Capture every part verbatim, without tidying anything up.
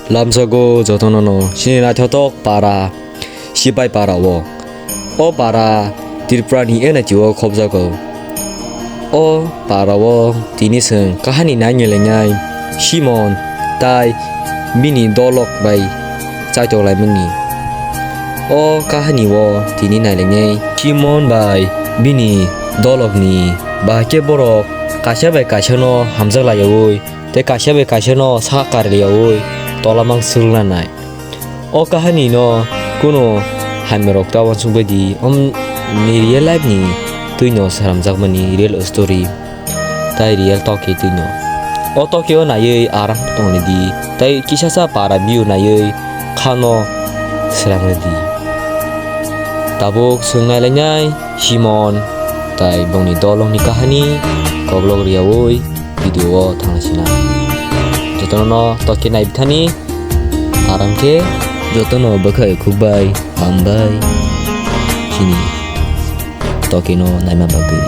Lamsago jotono no chini naithotok para Sipai para o. O para Tripura ni N H O khobjago. O para o tini chwng kahani nainwi lainai Simon tai bini dolok bai chaitok laimani. O kahani o tini nailainai Simon bai bini dolok ni bahai khe borok kaisa bai kaisa no hamjak laiyaui tei kaisa bai kaisa no sak karilayaui tola mang swrwngna nai. O kahani no kunu hamya rok ta uansuk bai di, om ni real life ni twi no swnamjak mani real story tai real toki twi no. O toki o naiwi aram tongni di tai kisa sa para view naiwi kha no swrang di. Tabuk swng nailainai Simon tai bongni dolong ni kahani koklok riyaui video o thangna sina. Jotono no toki nai bithani. Aram khe jotono bwkhai khukbai hambai chini tokino naima bagwi.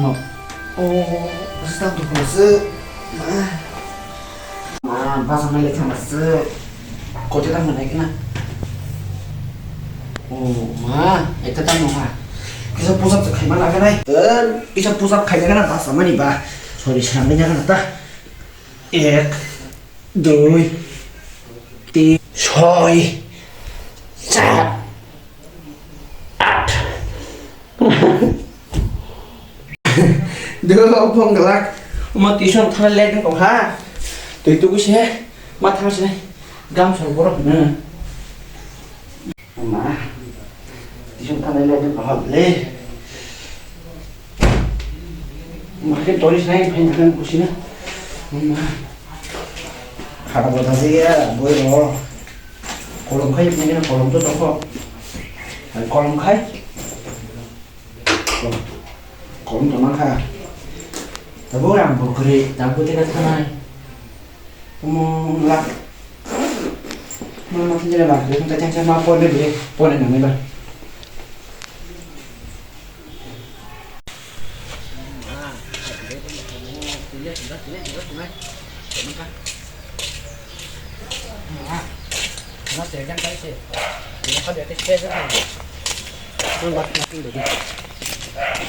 Ma, oh, bwsa tang tongphuru se. Ma, ma, bwsa mai le thangma se. Kote tang nai kena. Oh, ma, ekta tang nong ha. Kisa push up khaima na kena. Eh, kisa push up khaima kena bwsa mani ba. Sorry, sram le na kena ta. Ek, dui, tin, soi, sat. Duh, o phone galak. Omo tuition thana late wng tong ha. Twi tubu se, ma thang sinai. Gam sor borok hwno. Ma, tuition thana late wng tong ha le. Ma khe tori sinai, phai nang kusina. Ma. Khara bo thajaya, boi rok. Kolom khai, nini kolom to tongkho. Kolom khai. Kolom to mankha. Tabuk rang bo kwrwi, tabuk tei thanai. Omo lak. Ma ma tini lak, tei thansa ma pore de, pore nang ba.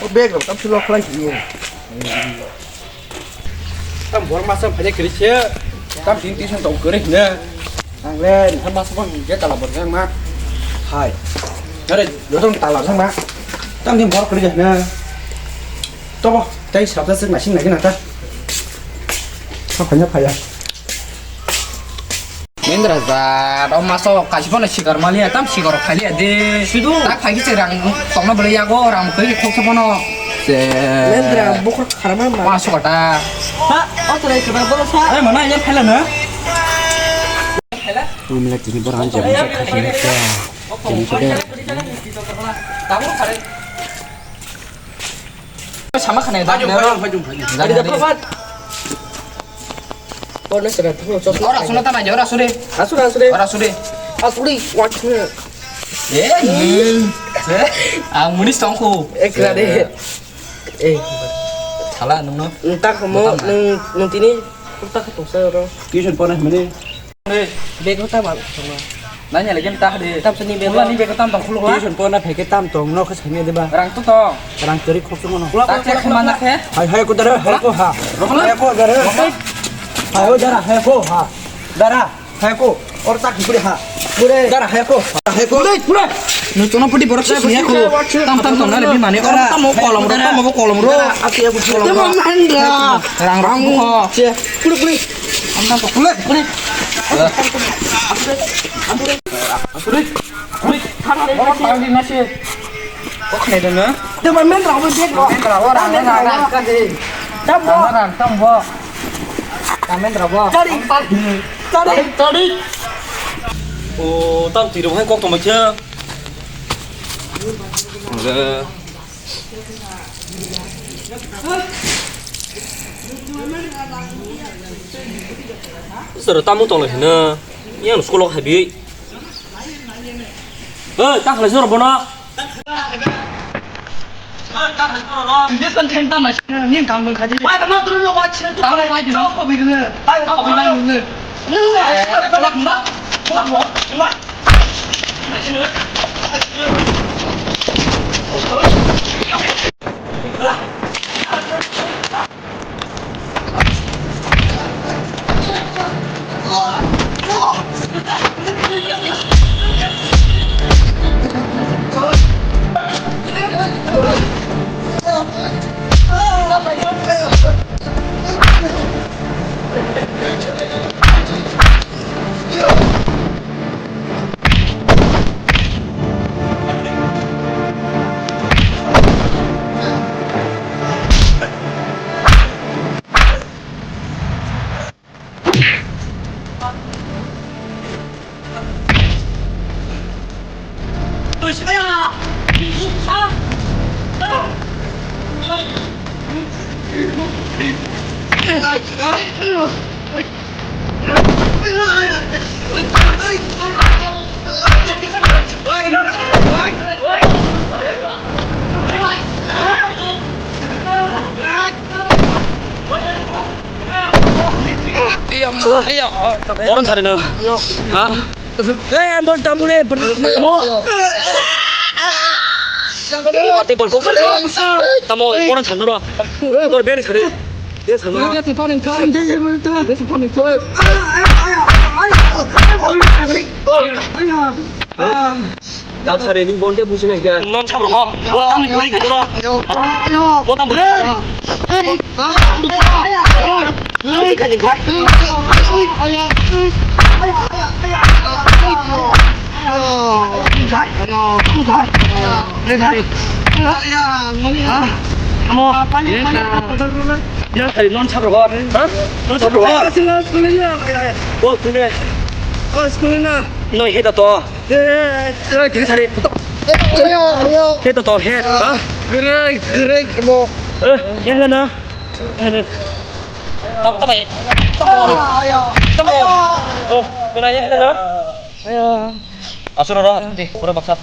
O bag rok tam sulo khlai sini. Tam bor masa phai kwrwi se. Tam tin tin tong kwrwi hino. Ang le nang masa bang je tala bor jang ma. Hai. Are, jotong tala jang ma. Tam tin bor kwrwi hino. Tobo, tei sabta sik nasing nagi nata. Phanya phaya. Indra jat, o maso kaisa phano sikar maliya, tam sikar khailiya de. Sudu. Tak phai khe rang tongna bwlai yago, rang kwrwi khoksa phano. Se. Indra, bukur kharma ma. Paso kata. Ha, o tore kaba bolo sa. Ai, mana ini phela na? Tumila tini bor han jam sa khasini sa. Jam sa de. Tabuk khare. Sama khane, dak, dak. Dak, dak. Ora suna tama, ora suri. Asuri, asuri. Ora suri. Asuri, watch me. Eh, hmm. Ang munis tongkhu. Ekra de. Eh. Thala nungno. Entak mo, nung, nung tini, entak tongsa oro. Kisun pona mene. Bego ta ba, sama. Nanya lagi entah de. Tam sini bego. Ni bego tam tong khuluk la. Tuition pona pheke tam tong, no khe sanya de ba. Rang to tong. Rang tori khok tong no. Tak cek mana khe? Hai hai ko dara, hai ko ha. Hai ko dara. Hai ko dara, hai ko ha. Dara, hai ko. Or tak puri ha. Pure. Dara, hai ko. Hai ko. Pure, pure. No tono pudi borok sini ko. Tam tam tong na le bimani. Or tam mo kolom ro, tam mo kolom ro. Ati aku kolom ro. Rang rang ko. Pure, pure. Ang tang kule, kule. Asuri, kule. Oro tang di nasi. Kok ne dene? Teman men rau men rau. Men rau, ora, ora, ora, ora, ora. Tam bo. Ora, tam bo. Tam men rau bo. Tari, tari, tari. O, tam tiro hai kok to mai khe. Sir, tamo tolo hino. Yang school o habi. Eh, tak halai sor bono. Ni kan theng tam mas, ni kang kang khaji. Bai, ma tu lo wa chi. Tang bai di. Chok ko bi ne. Bai, chok ko bi ne. Orang cari no. Hah? Eh, ambil tamu ni, ber-, tamo. Mati bolko. Tamo, orang sana ro. Kau beri sana. Dia sana. Dia tu paling kau. Dia tu paling kau. Dal sari ni bonte busi na kya? Non sabro ko. Wah, ini kau ni kau ro. Kau tamu. He to to he, ha? Gurui, gurui, mo. Eh, yang mana? Tamo, tamo, eh. Tamo. Tamo. Oh, kena ya, kena. Ayo. Asur ro, di, pura baksa.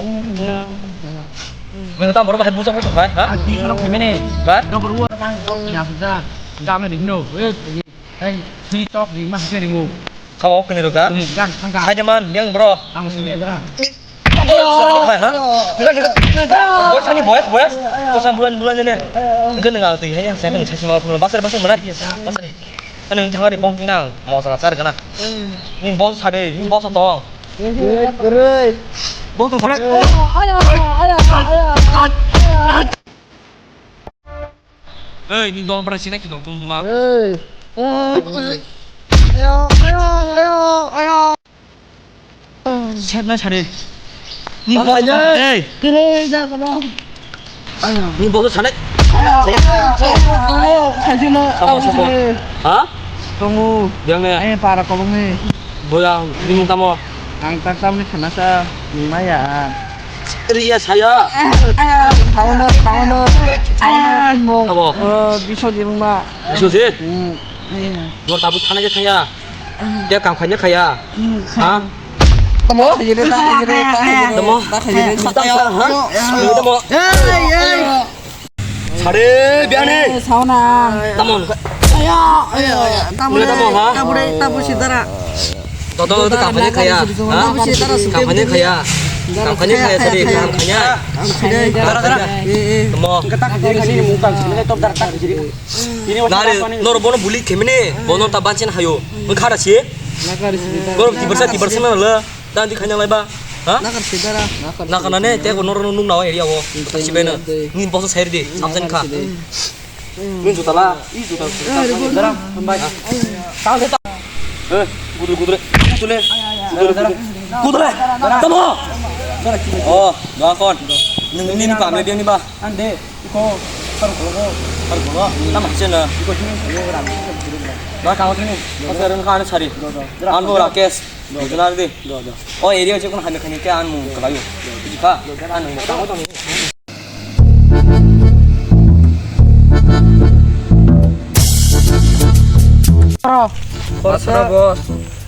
Mana tamo ro bahai busa busa, ha? Ati ro kemene. Ba? Nomor dua nang, ya sudah. Kami di no. Eh, eh, di tok di mah ke di mo. Kau kena ro ka? Kan, kan, kan. Hai jaman, yang bro. Ang sini dah. Hai, ha? Boy, sani boy, boy. Kau sang bulan, bulan ni. Kena ngal tu, hai yang saya kena saya semua bulan. Basar, basar mana? Basar. Kan yang jangan di pong nang, mau salah cari kena. Ni bos ada, ni bos atau? Bos tu sana. Ayo, ayo, ayo, ayo. Ei, ni dong pra sini kita tu ma. Ei. Ayo, ayo, ayo, ayo. Siap na sari. Ni bos. Ei. Kiri ja kono. Ayo. Ni bos sana. Ayo. Ayo. Ayo. Ayo. Sama, sama. Ha? Tunggu. Yang ni. Eh, para kolong ni. Boya, bingung tamo. Ang tak tam ni khana sa. Maya. Ria saya. Tahu na, tahu na. Tahu na. Abo. Eh, bisa di rumah. Bisa di? Hmm. Iya. Gua tabuk sana aja saya. Dia kam khanya kaya. Hmm. Ha? Tamo? Khajire ta, khajire ta, khajire. Tamo? Ta khajire. Kita ha? Tamo? Ei, ei. Sare, biane. Eh, sauna. Tamo? Ayo, ayo, ayo. Tamo, tamo, ha? Tamo, tamo sidara. Toto, toto, kampanye kaya. Ha? Kampanye kaya. Kampanye kaya, sare, kampanye. Dara, dara. Eh, eh. Tamo? Kita kampanye sini muka sini top dara tak sini. Nari, nor bono buli khemini, bono ta banchin hayo. Mkhara si. Nor tibarsa, tibarsa na la. Dan di khanya lai ba. Ha? Nakar sidara. Nakar nane, te ko nor nung nawa area wo. Sibena. Ni boso sair di, samsen kha. Ni juta la, i juta. Dara, hambai. Tang de ta. Eh, gudre, gudre. Gudre. Gudre. Tamo. Oh, doa kon. Nung ni ni pamle dia ni ba. Ande. Iko, kar kolo, kar kolo, nama hasil na. Iko sini, iko ram, iko sini. Ba, kamu sini. Pasal ren kan sari. Do, do. Anu Rakesh. Do, do. Benar di. Do, do. Oh, area je kun hamil khani ke anu kelayu. Jika anu kamu tuh. Pro. Pro, bos.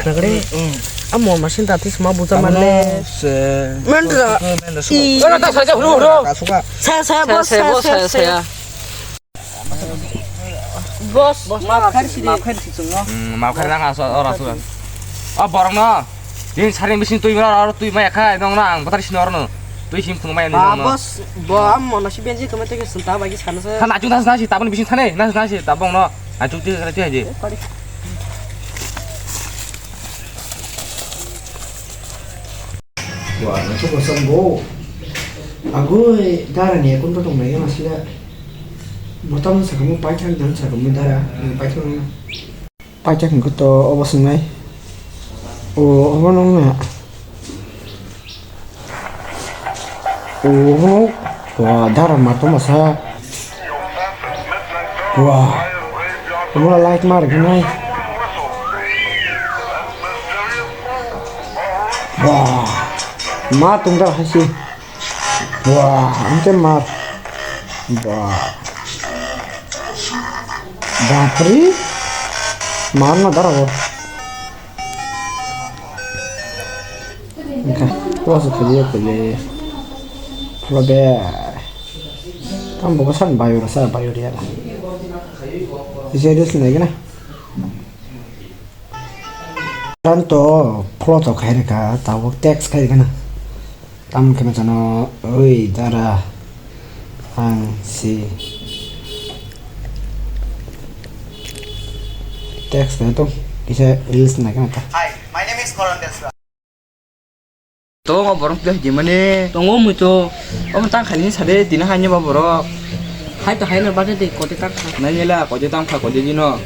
Khwnakhwrwi, amo machine ta twi sma buja manle. Mendra. Ora ta saja huru huru. Saya, saya, bos, saya, saya, saya. Bos, bos, maaf kari sini. Maaf kari sini. Hmm, maaf kari nang aso, ora aso. Oh, borok no. Ini sari mesin tui mara, ora tui maya kha, nong nang, batar sini ora no. Tui sim phung maya nong. Bos, bo am mona si benji kama tege senta bagi sana sa. Kan acung tas nasi, tabun bisin thane, nasi nasi, tabung no. Acung tui kare tui aje. Wah, nanti bosan bo. Agoi, dara ni akun potong nai ma sila. Botam sa kamu paithang dan sa kamu dara, ni paithang na. Paithang ko to obo sungai. O, obo nong na. O, obo nong. Wah, dara ma to masa. Wah. Mula light mar gnai. Wah. Ma tunggal hasi. Wah, ante mar. Wah. Bapri. Mar na dara bo. Engkha, puas khaye khaye. Phulo de. Tam bo san bayo sa bayo de. Ise de sinai gana. Tan to phulo to khai reka, tabo text khai gana. Tam khe machano, oi dara. Ang si. Text khai to kisa reels nai gana ta. Hi, my name is Karan Desra. Tongo borok tei hwnkhe mani. Tongo mui to. Omo tang khaini sade tini haino ba borok. Hai to haino bade de kote tang kha. Nai nila kote tang kha kote dino.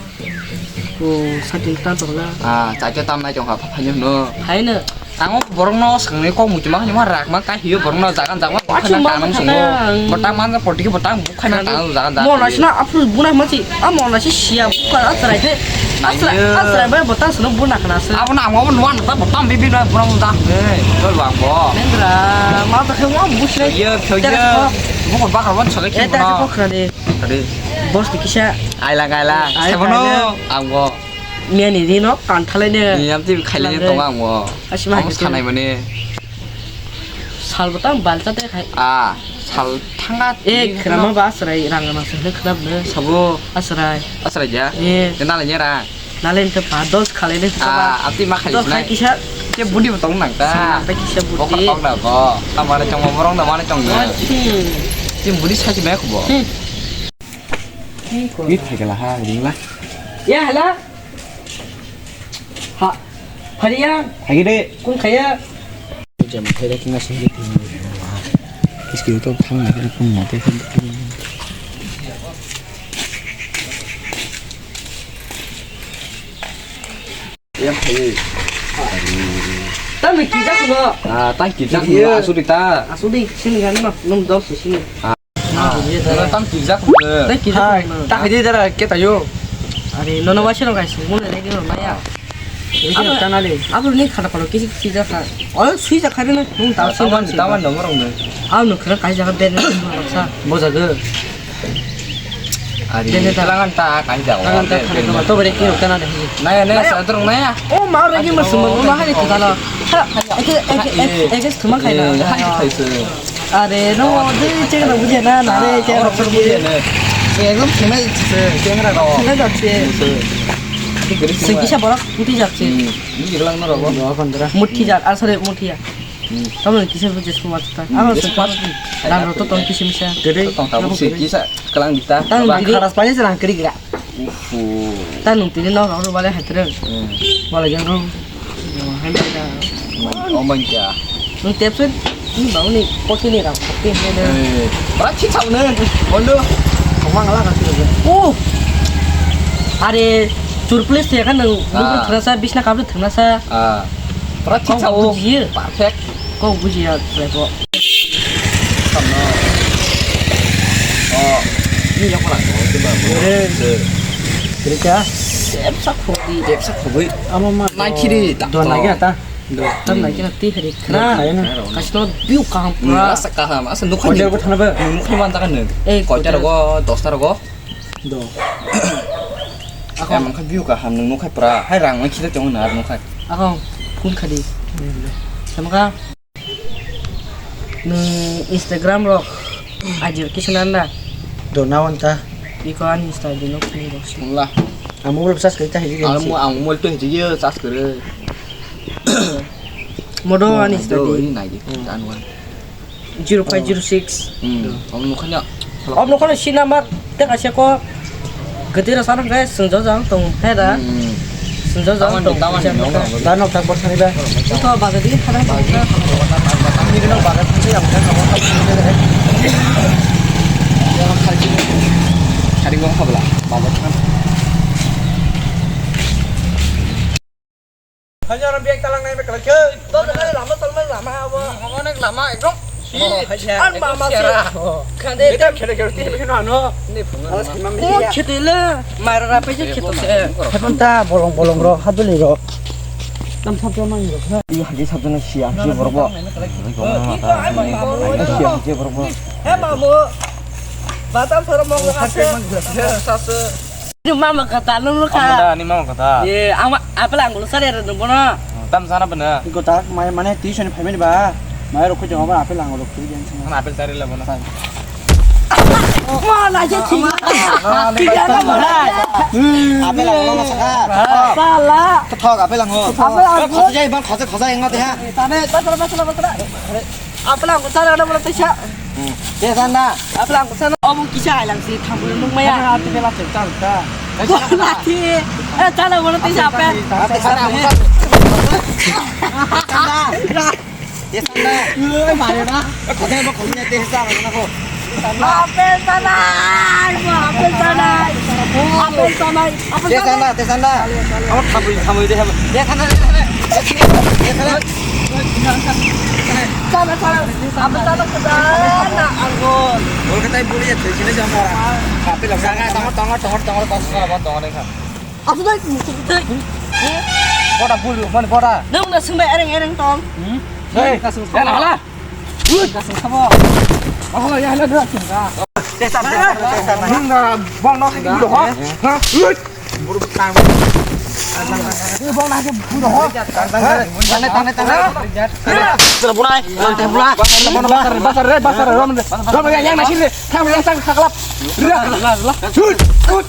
O satin tang tong la. Ah, chacha tam nai tong kha pha phaino hwno. Haino. Tango borok no swngnai kok muchuma haino ma rak ma kai hiyo borok no jagan jagan. Achu ma tang nang swngo. Botang man poti ke botang. Khana ta jaga da. Mona sina apru buna mati. A mona si sia buka asrai de. Asrai, asrai bai bota sino buna kana se. Abo na amo nuan ta bota bibi na buna munda. Eh, dol bang bo. Mendra, ma ta khe wa busle. Yo, yo. Buka bakar wan sale ki. Eh, ta ko khana de. Tadi. Bos di kisa. Aila gaila. Ai, sebono. Ang bo. Miani rino kanthalai de. Ni amti khailai de tonga ang bo. Asima sanai mani. Salbo tang balcha de khai. Ah, sal thanga. Eh, khna ma ba asrai rang ma se khna bne. Sabo. Asrai. Asrai ja. Eh. Nalai nyera. Nalai te pa dos khalai de. Ah, ati ma khalai. Dos khai kisa. Ke budi bo tong nang ta. Sa ta kisa budi. Bokor tong na bo. Amare chong borong da mane chong na. Ti budi sa chi mek bo. Ni thai gala ha ring la. Ya hala. Ha, Hariya. Agi de. Kun khaya. Jam khai da kinga sing de. Kiski to thang na kun mo te. Yang khai. Tang ni kijak no. Ah, tang kijak no. Asuri ta. Asuri sini kan no. Num dos sini. Tam kijak. Tam kijak. Hai, tak aja dara kita yo. Are nono washi rok guys, mula lagi no maya. Ini apa? Tanah ni. Apa ni kata kalau kisi kisi jaka. Oh, sui jaka ni. Nung tahu sih. Taman, taman nomor nung. Ah, nung kira kai jaka ben nung maksa. Bo jaga. Ari, langan ta kai jaka. Langan ta kai jaka. To beri kiro tanah deh. Naya, naya, sadrong naya. Oh, mau lagi masuk, mau mahal itu kalau. Ha, eke, eke, eke, eke, semua kai dah. Hai, hai, sir. Are no, de chengra bujhe na, na re chengra bujhe. Ekdom khemai se chengra ro. Khemai jak se. Sengkisa borok muthi jak se. Ni gilang no robo. Muthi jak, asore muthi jak. Tamo kisa bujhe suma ta. Amo se pa. Ran ro to ton kisa misa. Gede tong ta bu se kisa kalang dita. Tang kharas pani se rang kri gira. Ufu. Ta nung tini nok rok rw bale hai twrwng. Hmm. Bale jang rw. Oh, hai mai da. Oh, mai da. Nung tep sui, ni bang ni poti ni rang poti ni na. Eh, ora chi chau ne. Bolu. Komang la ka tu. Oh. Are, chur police thwngya kha nwng, ah, nukung thwngsa, bisna kapli thwngsa. Ah. Pura thik sao. Kok bujiya. Perfect. Kok bujiya, bebo. Samno. Oh. Ni yang pala. Ore. Kerja. Bebsa khogwi. Bebsa khogwi. Amo ma. Nai khiri. Do nai ta. Do. Tam nai kira ti hari khra. Kasno view kaham pura. Asa kaham. Asa nukha. Hotel ko thana ba. Nukha man ta kan. Eh, koita rogo, dosta rogo. Do. Ako. Em, kha view kaham nwng nukha pura. Hai rang nang khira tong na nukha. Ako, kun khadi. Sama ka. Nwng Instagram rok ajir kisa nanda. Do na wanta. Iko ani Insta di no kini box. Mula. Ang mobile charge kai ta hiji. Ang mo, ang mobile to hiji charge kare. Modo ani Insta di. Ini nai di. Tan wan. Zero five zero six. Hmm. Om nukha na. Om nukha na si number. Teka siya ko. Gati rasa nang guys, sengjo jang tong heda. Hmm. Sengjo jang tong. Taman, taman. Da nok tak bor sani ba. Ito baga di, hada. Ini kena baga sani yang kan. Yang kali ini. Hari gua apa lah? Baga kan. Hanya orang biak talang naik mekel ke. Tuh, tuh, lama, lama, lama, apa? Ngomongnya lama, ekdom. An mama sih. Khande. Kita kira-kira sih, mungkin anu. Ini bunga. Oh, khete le. Mara rapai je khete se. Hepan ta bolong bolong ro, haduli ro. Tam sab jama ni ro. Iya, haji sab jana sia, haji borbo. Sia, haji borbo. Eh, mamu. Batam soro mong ase. Sase. Ni mama kata nung nung kha. Amada ni mama kata. Ye, ama apel angul sare re nung bono. Tam sana bena. Iko tak mai mane tuition phaimani ba. Mai rokho jong ba apel angul rokho jeng sung. Mana apel sare le bono. Ma na je thi. Thi ya na bono. Apel angul ma saka. Sala. Thok apel angul. Apel angul. Khosa jai ban khosa khosa engma te ha. Tane basala basala basala. Apela ang kuchara na bola tisa. Te sanda. Apela ang kuchara obo kisa ailang si thambul nung maya. Ati bela cheng chang ta. Lati. Eh, chala bola tisa ape. Ate sana. Te sanda. Mare na. Khode ba khode te sa na ko. Apel tanai, apel tanai. Apel tanai. Te sanda, te sanda. Amo thamui, thamui de. Te sanda, te sanda. Te sanda. Sana, sana. Apa sana sana anggur. Bol katai boli ya, sini jam orang. Tapi lo sana tongor tongor tongor tongor kos kos apa tongor ini kan. Apa dah? Boda bulu, mana boda? Nung na sumbai ereng ereng tong. Hmm? Hei, kasung ya lah. Kasung sabo. Apa ya lah dah sungka. Te sanda, te sanda. Nung na bong no sini dulu ha. Ha? Buru tang. Ini bong lagi buru ho. Tang, tang, tang. Tang, tang, tang. Tang, tang, tang. Basar, basar, basar, rom, rom, yang nasi ni, yang, yang sang saklap. Ria. Cut, cut.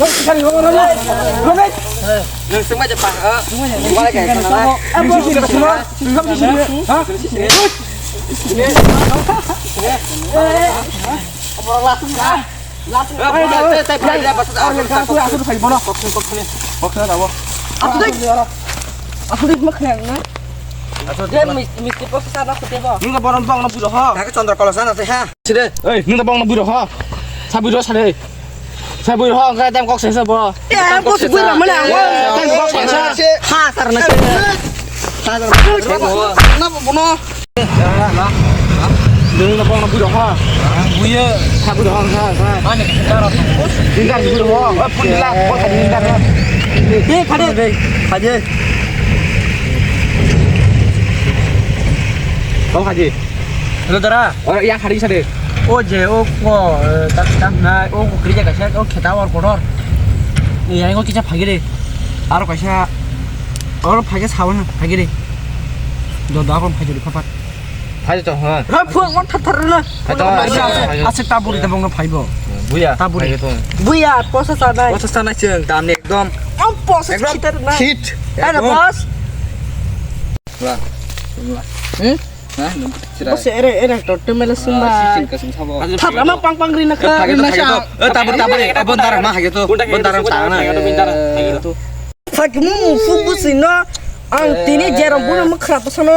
Rom, rom, rom, rom. Nung sungma je pa, eh. Wala kaya sana. Nung sini, sini, sini. Ha? Sini, sini. Apa langsung? Aku dek. Nung borom bong na bujo ha. Kaka Chandra Kala sana te ha. Side. Oi, nung borom na bujo ha. Sa bujo sa de. Sa bujo ha, kaka tem kok sa sa bo. Ya, kok sa bujo mana? Tem kok sa. Ha, sar na. Sar na. Na bono. Nung na bong na bui rok ha. Buye. Sa bui rok ha, ha. Mane kita rok. Dindar bui rok ha. Oi, pun dila, bol ka dindar ha. Eh, khade. Khade. Bol khade. Hello, dara. Oi, yang khade sa de. O je, o ko, eh, tak, tak na, o ko kerja kaisa, o kheta or kotor. Eh, yang o kisa phagi de. Aro kaisa, aro phagi sawan phagi de. Do, do, akon phagi de, papat. Phai to, ha. Ram phung, wan thar thar na. Phai to, phai to, phai to. Ase taburi tabung no phaibo. Buya. Taburi. Phai to. Buya, posa sa nai. Posa sa nai cheng, dam ni ekdom. Am posa ekdom khitar na. Hit. Ana ekdom. Boss. Wah. Hmm? Hah? Boss, ere, ere, to, to mele sumba. Sising kasing sabo. Thap, ama pang pang ri na kha. Phai to, phai to. Eh, taburi, taburi. Eh, bondar ma hai to. Bondar ma tang na. Eh, to. Phagmu mufu busino ang tini jerom buno mukhrap sano.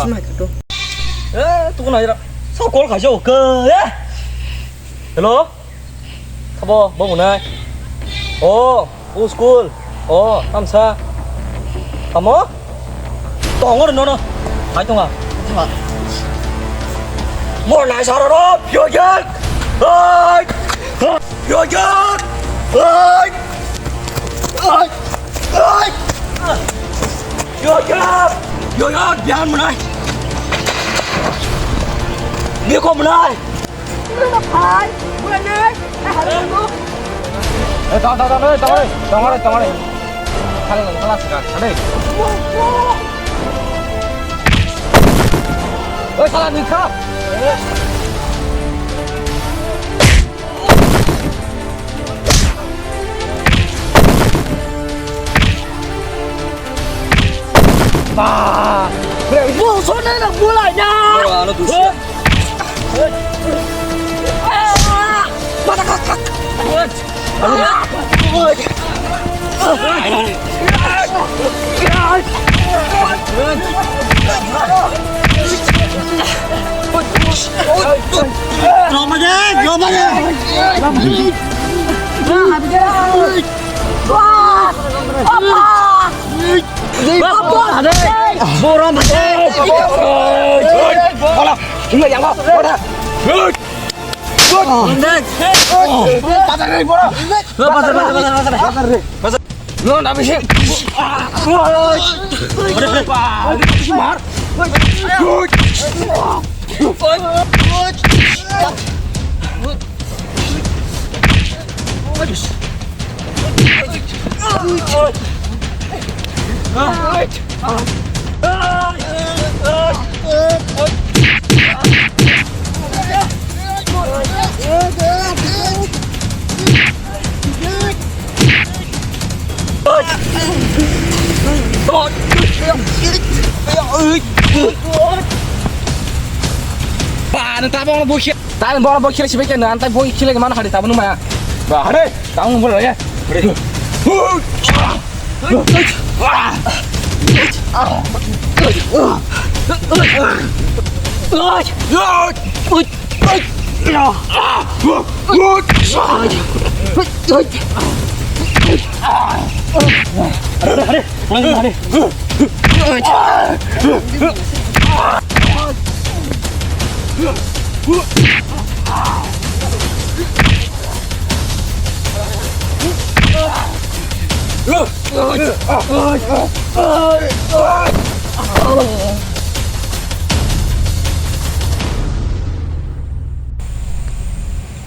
Sima khato. Eh, tukuna ira. Sa call khaisa oke. Eh. Hello. Sabo, bo mwnai. Oh, o school. Oh, tamsa. Tamo? Tongo no no. Hai tonga. Mo nai saro ro, pyo jak. Hai. Pyo jak. Hai. Hai. Hai. Pyo jak. Pyo jak, bihan mwnai. Biko mwnai. Hai, bulan nai. Eh, hai, bulan nai. Eh, tong, tong, tong, eh, tong, eh, tong, eh, tong, eh. Salah, salah, salah, salah. Eh, salah, ni kha. Ba! Bre, mo sona na mulai na. Bro, ano dusu. Ah! Mata kak, kak. Ano? Ba, nang tabok no bukhe. Tani boro bo khela sibai khe nang, tai bo khela mano hari tabuk nung maya. Ba, hari, tabuk nung boro ya. Hari. Hari, hari.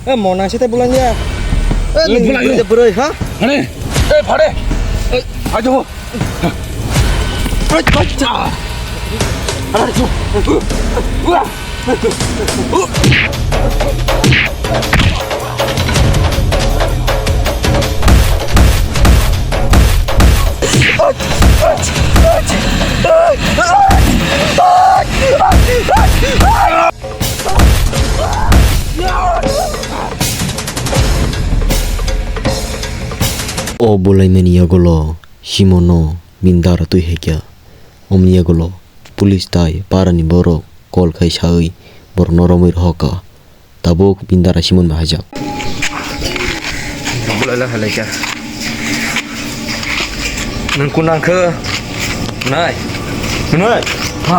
Eh, mona sete bulan ya. Eh, eh, bulan ya. Bro, ha? Mane? Eh, phare. Eh, ajo. O bulaimani yagulo Simono bini dara twi hai kha. Omni yagulo police tai parani borok call khai sawi borokno romwi rohor kha. Tabuk bini dara Simon bai haijak. Bulaila halaikha. Nang kunang khe? Nai. Nai. Ha.